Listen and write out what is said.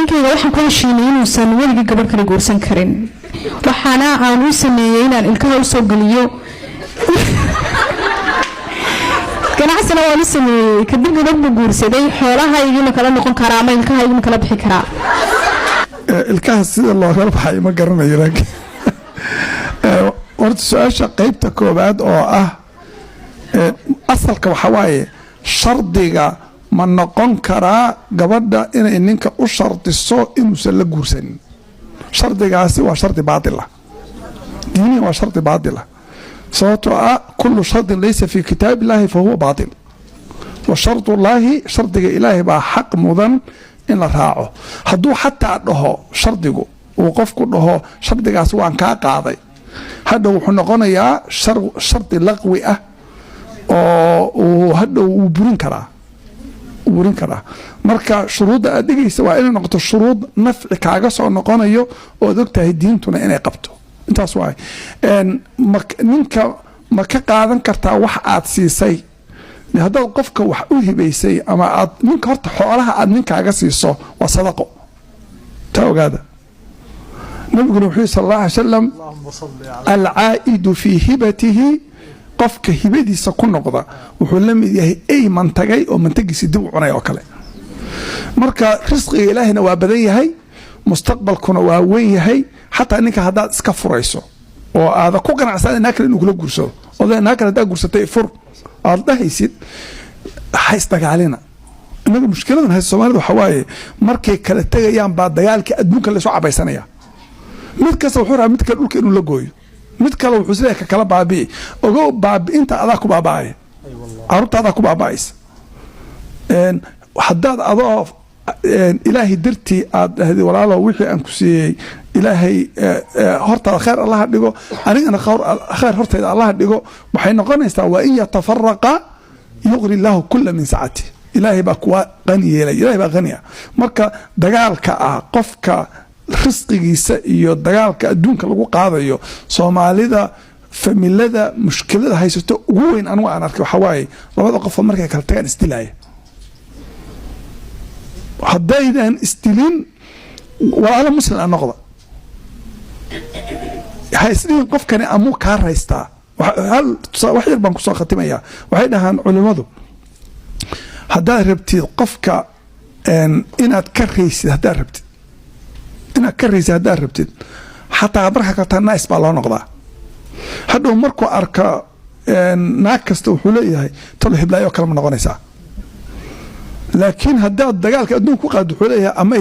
Ninkayga waxaan ku heshiinay inuusan weligii gabadh kale guursan karin. Waxaana aan u sameeyey inaan ilkaha usoo geliyo, ganacsina waan u sameeyey. Kadib gabadh buu guursaday. Xoolahaygii ma kala noqon karaa ama ilkahaygii ma kala bixi karaa? Ilkaha sida loogala baxayo ma garanayo, laakiin horta su-aasha qeybta koowaad oo ah asalka waxaa waaye, shardiga ma noqon karaa gabadha inay ninka u shardiso inuusan la guursanin? Shardigaasi waa shardi baatila diiniyan, waa shardi baatila, sababtoo ah كل شرط ليس في كتاب الله فهو باطل وشرط الله, shardiga Ilaahay baa xaq mudan in la raaco. Hadduu xataa dhaho shardigu, uu qofku dhaho shardigaas waan kaa qaaday, hadhow wuxuu noqonayaa shardi laqwi ah oo uu hadhow uu burin karaa, burin karaa. Marka shuruudda aad dhigaysa waa inay noqoto shuruud nafci kaaga soo noqonayo ood ogtahay diintuna inay qabto. Intaas waay. Ninka ma ka qaadan kartaa wax aad siisay? Haddaad qofka wax u hibaysay ama aad ninka, horta xoolaha aad ninkaaga siiso waa sadaqo, taa ogaada. Nabiguna wuxuu yiri, sal Allah alay salam, العائد في هبته, qofka hibadiisa ku noqda wuxuu la mid yahay ey mantagay oo mantagiisi dib u cunay oo kale. Marka risqiga Ilaahina waa badan yahay, mustaqbalkuna waa weyn yahay. Xataa ninka haddaad iska furayso oo aada ku ganacsan naa kale inuu kula guursado, oo naa kale haddaa guursatay fur aad dhahaysid, ha isdagaalina. Inaga mushkiladan haysta Soomaalida waxaa waaye, markay kala tegayaan baa dagaalkii adduunka laysu cabaysanaya. Mid kasta wuxuu rabaa mid kale dhulka inuu la gooyo, mid kale wuxuu isleeyahay ka kala baabi'i. Ogow, baabi'inta adaa ku baaba'aya, carruurta adaa ku baaba'aysa. Haddaad adoo Ilaahay dartii aad dhahday, walaalo, wixii aan ku siiyey Ilaahay hortaada khayr Allaha dhigo, anigana khayr hortayda Allaha dhigo, waxay noqonaysaa وإن يتفرقا يغن الله كلا من سعته. Ilaahay baa kuwa qani yeelay, Ilahay baa qani ah. Marka dagaalka ah qofka risqigiisa iyo dagaalka adduunka lagu qaadayo, Soomaalida familada mushkilada haysato ugu weyn anigu aan arkay waxaa waaye labada qofoo markay kala tagaan isdilaaya. Haddaydan isdilin, walaalo Muslim a noqda. Ha isdhihin qofkani amuu kaa raystaa. Hal wax yar baan kusoo khatimaya. Waxay dhahaan culimmadu, haddaad rabtid qofka inaad ka raysid, haddaad rabtid inaad ka raysid, haddaad rabtid xataa marka kaltaa nice baa loo noqdaa. Hadhow markuu arka naag kasta wuxuu leeyahay, talo hiblaayo kale ma noqonaysaa? Laakiin haddaad dagaalka adduunka ku qaad, wuxuu leeyahay ama